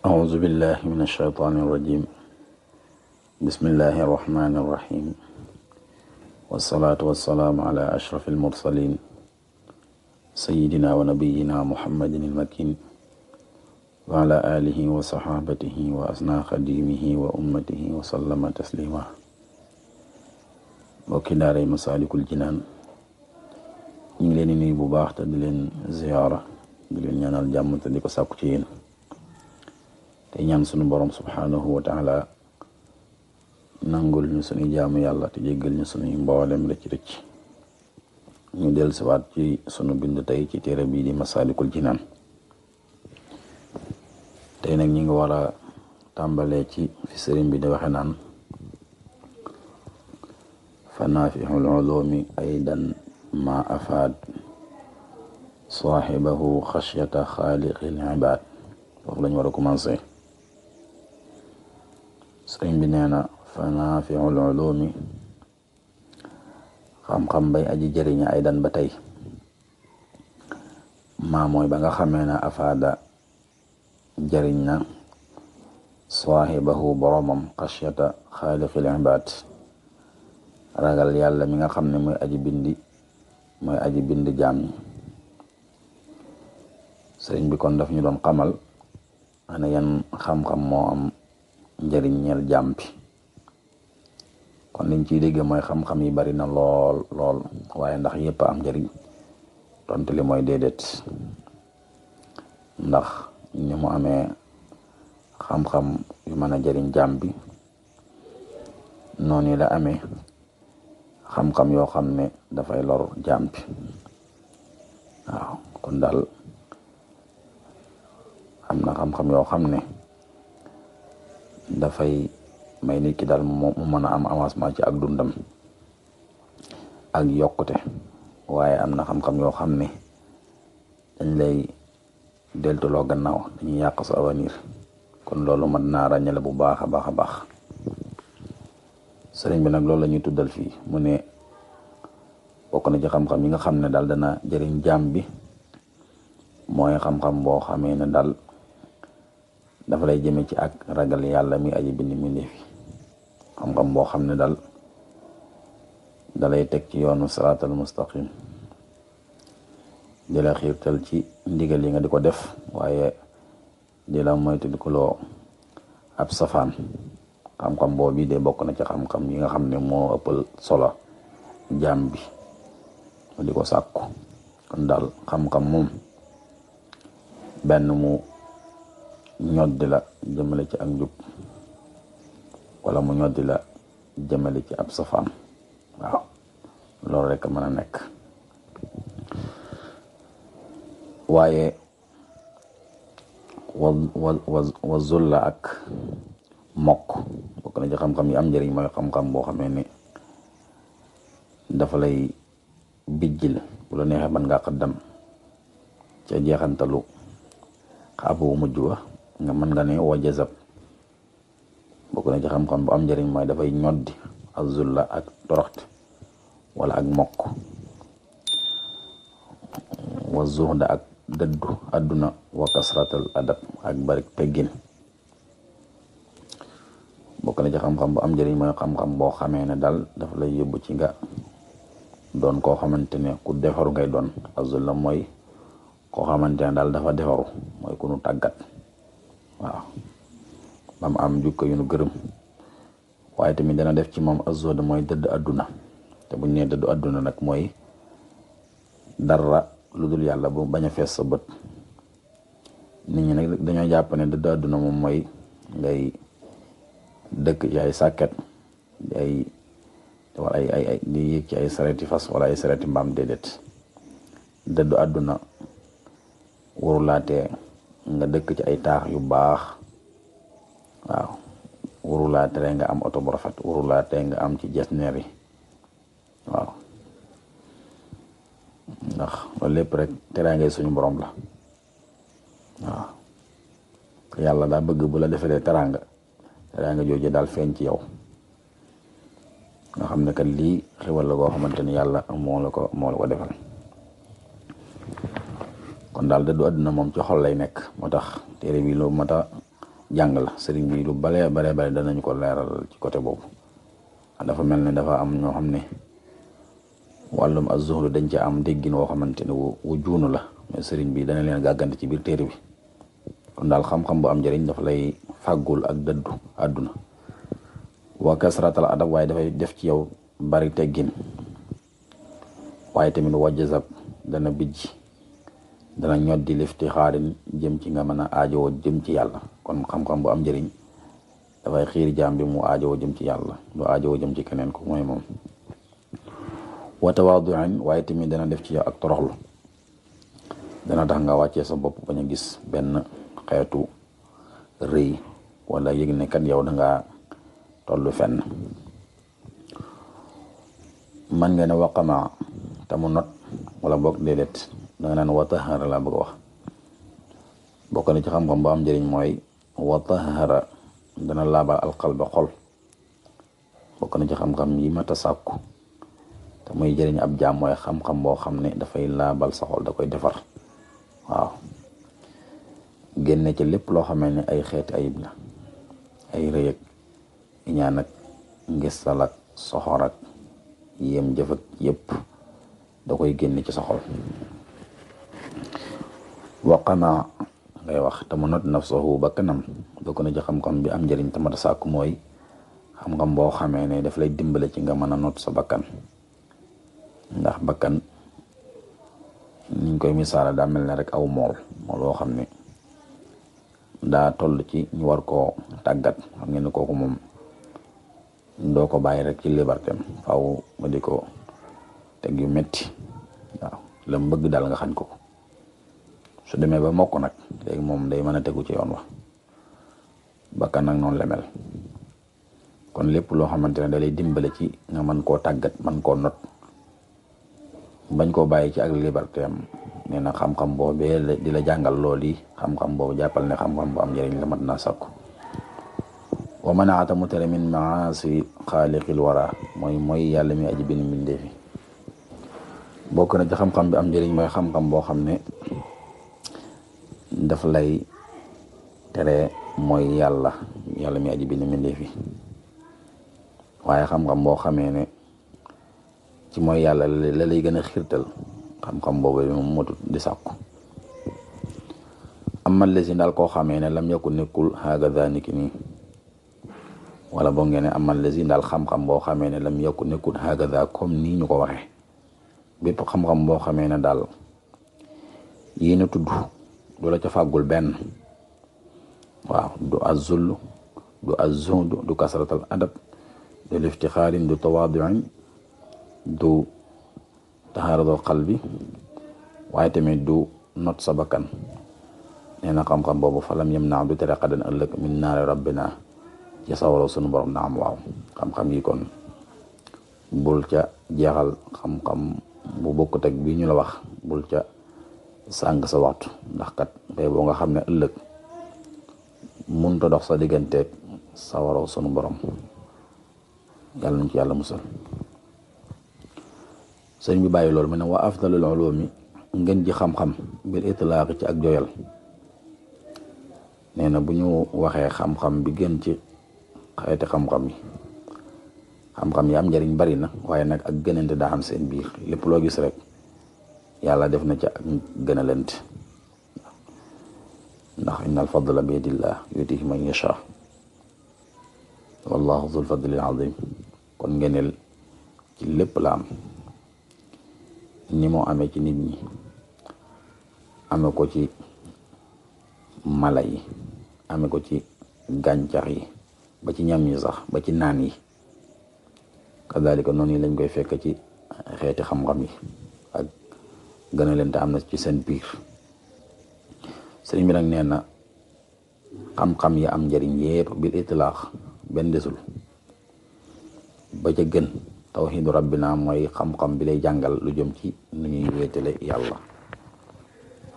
أعوذ بالله من الشيطان الرجيم بسم الله الرحمن الرحيم والصلاة والسلام على أشرف المرسلين سيدنا ونبينا محمد المكين وعلى آله وصحابته وأسنى خديمه وأمته وسلم تسليما mbokki daaray Masaalikul Jinaan ñu ngi leen di nuyu bu baax te di leen ziyaara di leen ñaanal jàmm te di ko sàkku ci yéen te ñaan sunu borom subhanahu wa taala nangul ñu sunuy jaamu yàlla te jéggal ñu sunuy mboolem rëcc-rëcc ñu del siwaat ci sunu bind tey ci téere bii di Masaalikul Jinaan tey nag ñi ngi war a tàmbalee ci fi sëriñ bi di waxe naan fa naafixul ulumi aydan ma afaad saaxibahu xashyata xaaliqil ibaad foofu lañ war a commencé sëriñ bi nee na fa naafiul ulumi xam-xam bay aji jëriña aydan ba tey maa mooy ba nga xamee na afaada jëriñ na saaxibahu boromam xashyata xaaliqil ibaad ragal yàlla mi nga xam ne mooy aji bind jaam ñi sëriñ bi kon daf ñu doon xamal ana yan xam-xam moo am njëriñ ñeel jaam bi kon liñ ciy dégg mooy xam-xam yi bari na lool waaye ndax yépp am njëriñ tontu li mooy déedéet ndax ñu mu amee xam-xam yu mën a jëriñ jaam bi noonu la amee xam-xam yoo xam ne dafay lor jaam bi waaw kon daal am na xam-xam yoo xam ne dafay may nit ki daal mu mën a am avancement ci ak dundam ak yokkute waaye am na xam-xam yoo xam ne dañ lay deltuloo gannaaw dañuy yàq sa avenir kon loolu mat naa ràññale bu baax a baax a baax sëriñ bi nag loolu la ñuy tuddal fii mu ne bokk na ci xam-xam yi nga xam ne daal dana jëriñ jaam bi mooy xam-xam boo xamee ne daal dafa lay jëme ci ak ragal yàlla mi aji bind mbindeef yi xam-xam boo xam ne daal dalay teg ci yoonu siraatal mustaqim di la xiirtal ci ndigal yi nga di ko def waaye di la moytandikuloo ab safaan xam-xam boobu de bokk na ci xam-xam yi nga xam ne moo ëppal solo jaam bi mu di ko sàkku kon daal xam-xam moom benn mu ñoddi la jëmale ci ak njub wala mu ñoddi la jëmale ci ab safaan waaw loolu rek mën a nekk waaye wa zulla ak mokk bokk na ci xam-xam yi am njëriñ mooy xam-xam boo xamee ne dafa lay bijjil bu la neexee mën ngaa xaddam ca jeexantalu xaabu mujj wa nga mën nga ne wa jazab bokk na ci xam-xam bu am njëriñ mooy dafay ñoddi azulla ak toroxte wala ak mokk wa zuhda ak dëddu àdduna wa kasratal adab ak barik teggin bokk na ci xam-xam bu am njëriñ mooy xam-xam boo xamee ne daal dafa lay yóbbu ci nga doon koo xamante ne ku defaru ngay doon azulla mooy koo xamante ne daal dafa defaru mooy ku nu tàggat waaw bam am jukko yu nu gërëm waaye tamit dana def ci moom azuhd mooy dëdd àdduna te buñ nee dëddu àdduna nag mooy dara lu dul yàlla bu bañ a fees sa bët nit ñi nag dañoo jàpp ne dëddu àdduna moom mooy ngay dëkk ci ay sàkket ay wala ay di yéeg ci ay sareti fas wala ay sareti mbaam déedéet dëddu àdduna warulaatee nga dëkk ci ay taax yu baax waaw warulaatee nga am oto bu rafet warulaatee nga am ci jesneer yi waaw ndax loolu lépp rek teraangay suñu borom la waaw yàlla daa bëgg bu la defalee teraanga jooju daal feeñ ci yow nga xam ne kat lii xewal la goo xamante ni yàlla moo la ko defal kon daal dëddu àdduna moom ci xol lay nekk moo tax téere bi lu mat a jàng la. sëriñ bi lu bare danañu ko leeral ci côté boobu. dafa mel ne dafa am ñoo xam ne wàllum az-zuhd dañ ci am déggin woo xamante ne wu juunu la, mais sëriñ bi dana leen gàggante ci biir téere bi. kon daal xam-xam bu am njëriñ dafa lay fàggul ak dëddu àdduna. wa kasratal adab, waaye dafay def ci yow bari teggin. waaye tamit wa jazab, dana bijji, dana ñoddi liftixaarin jëm ci nga mën a aajowoo jëm ci yàlla. kon xam-xam bu am njëriñ dafay xiir jaam bi mu aajowoo jëm ci yàlla, du aajowoo jëm ci keneen ku mooy moom. wa tawaaduin, waaye tamit dana def ci yow ak toroxlu, dana tax nga wàccee sa bopp bañ a gis benn xeetu rëy wala yëg ne kat yow dangaa tollu fenn. man nga ne waqama te mu not, wala boog déedéet danga naan wa tahara la bëgg a wax. bokk na ci xam-xam ba am njëriñ mooy wa tahara, dana laabal alqalba xol. bokk na ci xam-xam yi mata sàkku te muy jëriñ ab jaam mooy xam-xam boo xam ne dafay laabal sa xol, da koy defar. waaw, génne ci lépp loo xamee ne ay xeeti ayib la, ay rëy ak iñaan ak ngistal ak soxor ak yéem jëf ak yëpp da koy génne ci sa xol. waqama ngay wax te mu not nafsahu, bakkanam. bokk na ci xam-xam bi am njëriñ te mat a sàkku mooy xam-xam boo xamee ne daf lay dimbale ci nga mën a not sa bakkan. ndax bakkan niñ koy misaala daa mel ne rek aw mool boo xam ne daa toll ci ñu war koo tàggat. xam ngeen ne kooku moom doo ko bàyyi rek ci liberté am, faaw nga di ko teg yu metti. waaw, la mu bëgg daal nga xañ ko. su demee ba mokk nag léegi moom day mën a tegu ci yoon wa. bakkan nag noonu la mel. kon lépp loo xamante ne da lay dimbale ci nga mën koo tàggat, mën koo not, bañ koo bàyyi ci ak liberté am, nee na xam-xam boobee di la jàngal lool yi, xam-xam boobu jàppal ne xam-xam bu am njëriñ la, mat naa sakku. wa manaata mu tere min maasi xaaliqil wara, mooy yàlla mi aji bind mbindeef yi. bokk na ci xam-xam bi am njëriñ mooy xam-xam boo xam ne daf lay tere mooy yàlla mi aji bind mbindeef yi. waaye xam-xam boo xamee ne ci mooy yàlla la lay gën a xiirtal, xam-xam boobu moom motut di sàkku. amal lesi daal koo xamee ne lam yakku nekkul hagaza niki nii, wala boo ngeen ne amal lesi daal xam-xam boo xamee ne lam yakku nekkul hagaza comme nii ñu ko waxee. bépp xam-xam boo xamee ne daal yii na tudd du la ca fàggul benn. waaw, du azzull, du azzuhd, du kasratal adab, du liftixaarin, du tawaaduin, du tahaaratul qalbi, waaye tamit du not sa bakkan. nee na xam-xam boobu falam yem naa du tere xadan ëllëg min naari rabbina, ci sawara sunu borom na am. waaw, xam-xam yi kon bul ca jeexal xam-xam bu bokkut ak bii ñu la wax, bul ca sàng sa waxtu, ndax kat bay boo nga xam ne ëllëg munta dox sa digganteeg sawara sunu borom. yàlla nañ ci yàlla musal. sëñ bi bàyyi loolu mu ne wa afdalul ulumi, ngeen ji xam-xam bil itlaaq ci ak joyal. nee na bu ñu waxee xam-xam bi gën ci xeeti xam-xam yi, xam-xam yi am njëriñ bari na, waaye nag ak gënante daa am seen biir. lépp loo gis rek yàlla def na ci ak gënalante, ndax inna al fadla bi yadillah yutihi man yasha wallahu zul fadlil azim. kon ngeneel ci lépp la am, ni moo amee ci nit ñi, amee ko ci mala yi, amee ko ci gàncax yi, ba ci ñam yi sax, ba ci naan yi. kadalika noonu lañ koy fekk ci xeeti xam-xam yi, ak gën a leen te am na ci seen biir. sëriñ bi nag nee na xam-xam yi am njëriñ yépp bil itlaax benn desul. ba ca gën tawxiidu rabbina mooy xam-xam bi lay jàngal lu jëm ci nu ñuy wéetale yàlla,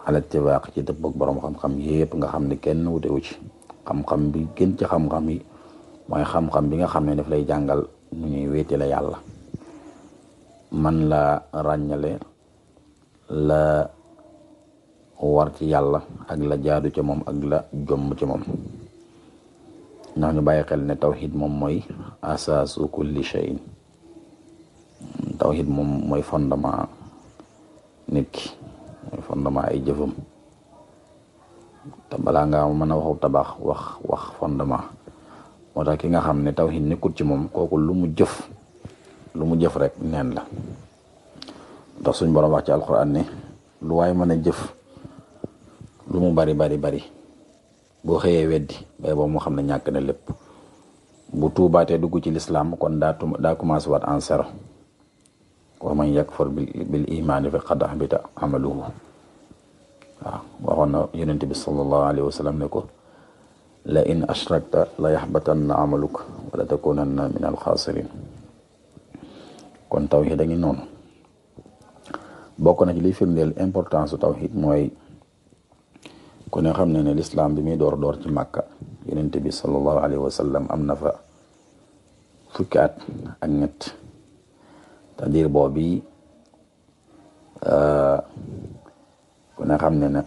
ala tibaaq ci dëpp ak borom xam-xam yépp nga xam ne kenn wutewu ci. xam-xam bi gën ci xam-xam yi mooy xam-xam bi nga xam ne daf lay jàngal nu ñuy wéetale yàlla, man la ràññale la war ci yàlla ak la jaadu ca moom ak la jomm ci moom. ndax ñu bàyyi xel ne tawxid moom mooy asaasu kulli shay'in. tawxid moom mooy fondement nit ki, mooy fondement ay jëfam. te balaa nga mën a waxu tabax wax fondement. moo tax ki nga xam ne tawxid nekkul ci moom, kooku lu mu jëf rek neen la. tax suñ borom wax ci alquran ne lu waay mën a jëf lu mu bari boo xëyee weddi bay boobu moo xam ne ñàkk na lépp. bu tuubaatee dugg ci lislaam kon daa commencé waat en zéro. wa man yakfur bil imaani faqad ahbita amaluhu. waaw waxoon na yonent bi sallallahu alayhi wa sallam ne ko la in ashrakta la yaxbatanna amaluk wala takunanna min alxaasirin. kon tawhid a ngi noonu. bokk na ci liy firndeel importance su tawhid mooy ku ne xam ne lislaam bi muy door ci Màkka yonent bi sallallahu alayhi wa sallam am na fa fukki at ak ñett. te diir boobu ku ne xam ne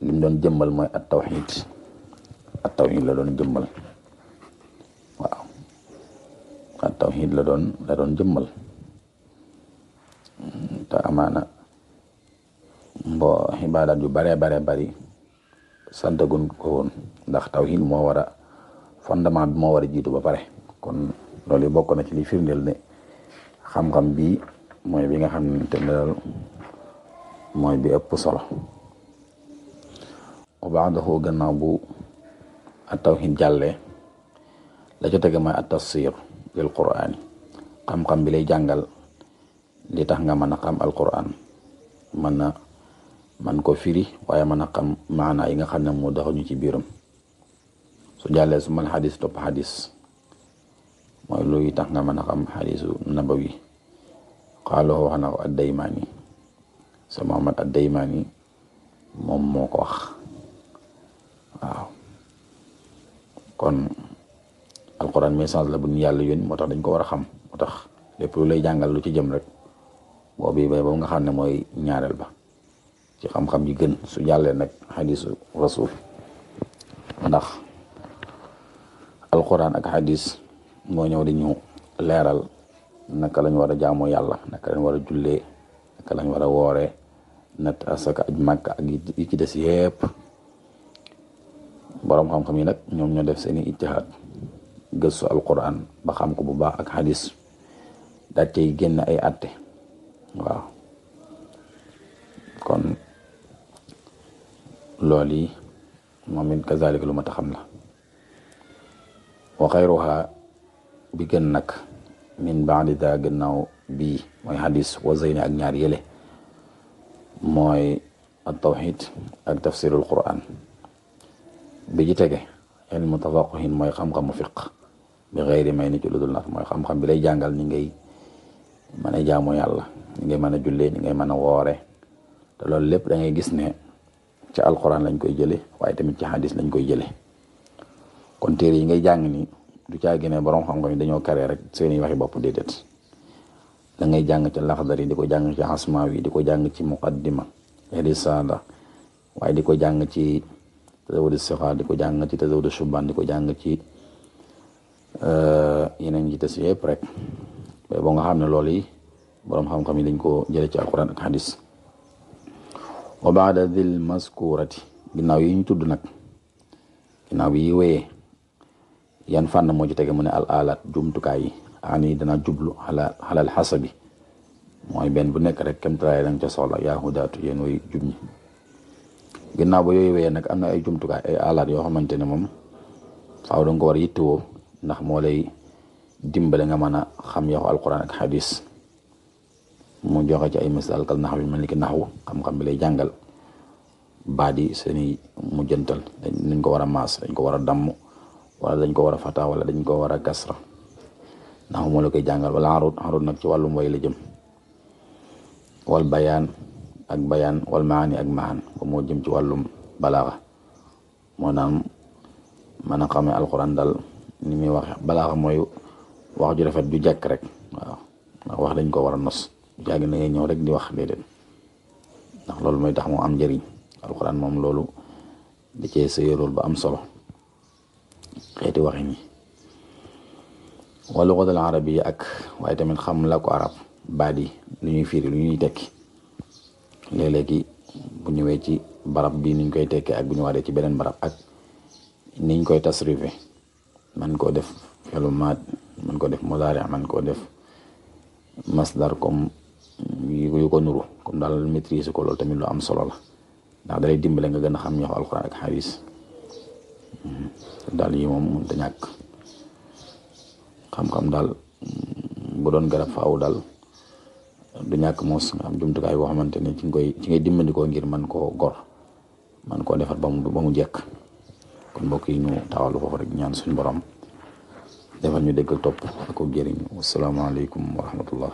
lim doon jëmmal mooy at tawhid la doon jëmmal. waaw at tawhid la doon jëmmal. te amaana xibaadaat yu bare bari santagun ko woon ndax tawhid moo war a fondement bi moo war a jiitu ba pare. kon loolu bokk na ci li firndeel ne xam-xam bi mooy bi nga xam ne daal mooy bi ëpp solo. wa baadahu gannaaw bu at tawhid jàllee la ca tege mooy at tafsir bil qur'aan. xam-xam bi lay jàngal li tax nga mën a xam alquran, man ko firi waaye mën a xam maana yi nga xam ne moo doxuñu ci biiram. su jàllee su man xadis topp xadis mooy luy tax nga mën a xam xadisu nabawi. xaaloo wax na ko ad-Daymaani, sa Muhammad ad-Daymaani moom moo ko wax. waaw kon alquran message la bu ñu yàlla yónni, moo tax dañ ko war a xam. moo tax lépp lu lay jàngal lu ci jëm rek boobu bay boobu nga xam ne mooy ñaareel ba ci xam-xam yi gën. su jàllee nag xadisu rasul, ndax alquran ak xadis moo ñëw di ñu leeral naka lañ war a jaamoo yàlla, naka lañ war a jullee, naka lañ war a wooree, nat asaka aj Makka ak yi ci des yépp. borom xam-xam yi nag ñoom ñoo def seeni ijtihaad gëstu alquran ba xam ko bu baax ak xadis daal cay génn ay atte. waaw kon loolu yi moom it kazalika lu mat a xam la. wa xayruha bi gën nag min baadi daa gannaaw bii mooy xadis wa zeyni ak ñaar yële mooy at tawxid ak tafsirul quran. bi ci tege ilmu tafaquhin mooy xam-xamu fiq bi xeyri may ni ci lu dul naf, mooy xam-xam bi lay jàngal ni ngay mën a jaamu yàlla, ni ngay mën a jullee, ni ngay mën a woore. te loolu lépp da ngay gis ne ci alquran lañ koy jële waaye tamit ci xadis lañ koy jële. kon téere yi ngay jàng ni du caa génne borom xam-xam yi dañoo karee rek seeni waxi bopp déedéet. da ngay jàng ci laxdari, di ko jàng ci asmaawi, di ko jàng ci muqaddima risaala, waaye di ko jàng ci tazawudu sixaar, di ko jàng ci tazawudu shubaan, di ko jàng ci yeneen yi des yëpp rek boo nga xam ne loolu yi borom xam-xam yi dañ ko jële ci alquran ak hadis. wa baada dil maskurati, ginnaaw yi ñu tudd nag, ginnaaw bi yi wéyee yan fànn moo ci tege mu ne al alat jumtukaay yi ani dana jublu xalal xasabi, mooy benn bu nekk rek kemtalaay danga ca soxla. yaa hudaatu yéen way jub ñi. ginnaaw ba yooyu wéyee nag am na ay jumtukaay, ay alat yoo xamante ne moom faaw danga ko war a yittewoo ndax moo lay dimbale nga mën a xam yaxu alquran ak hadis. mu joxe ci ay misaal kal naxw bi mel ni ki naxwu, xam-xam bi lay jàngal baat yi seeni mujjantal dañ ko war a maas, dañ ko war a damm, wala dañ ko war a fata, wala dañ ko war a kasra. naxwu moo la koy jàngal. wala arut nag ci wàllum way la jëm. wal bayaan ak bayaan, wal maani ak maan, ba moo jëm ci wàllum balaaxa. moo naan mën a xamee alquran dal ni muy waxe. balaaxa mooy wax ju rafet ju jekk rek. waaw ndax wax dañ ko war a nos, jaagi na ngay ñëw rek di wax déedéet, ndax loolu mooy tax moo am njëriñ. alquran moom loolu da cee sëy rôle ba am solo. xeeti waxin yi wa lugatul arabiyya ak waaye tamit xam la ko arab baat yi lu ñuy firi lu ñuy tekki léeg-léegi bu ñëwee ci barab bi niñ koy tekkee ak bu ñu waree ci beneen barab ak niñ koy tasrife man koo def fi'lu maad man koo def mudaari man koo def masdar comme yu ko nuru comme daal maîtrise ko loolu tamit lu am solo la ndax dalay dimbale nga gën a xam ñoo alxuraan ak xadiis daal yi moom mënut a ñàkk xam-xam daal bu doon garab faaw daal du ñàkk moos nga am jumtukaay boo xamante ne ci ngay dimbandikoo ngir man koo gor man koo defar ba mu jekk kon mbokk yi ñu taxawlu foofu rek ñaan suñu borom defal ñu dégg topp ak ko jëriñ wasalaamaaleykum wa rahmatullah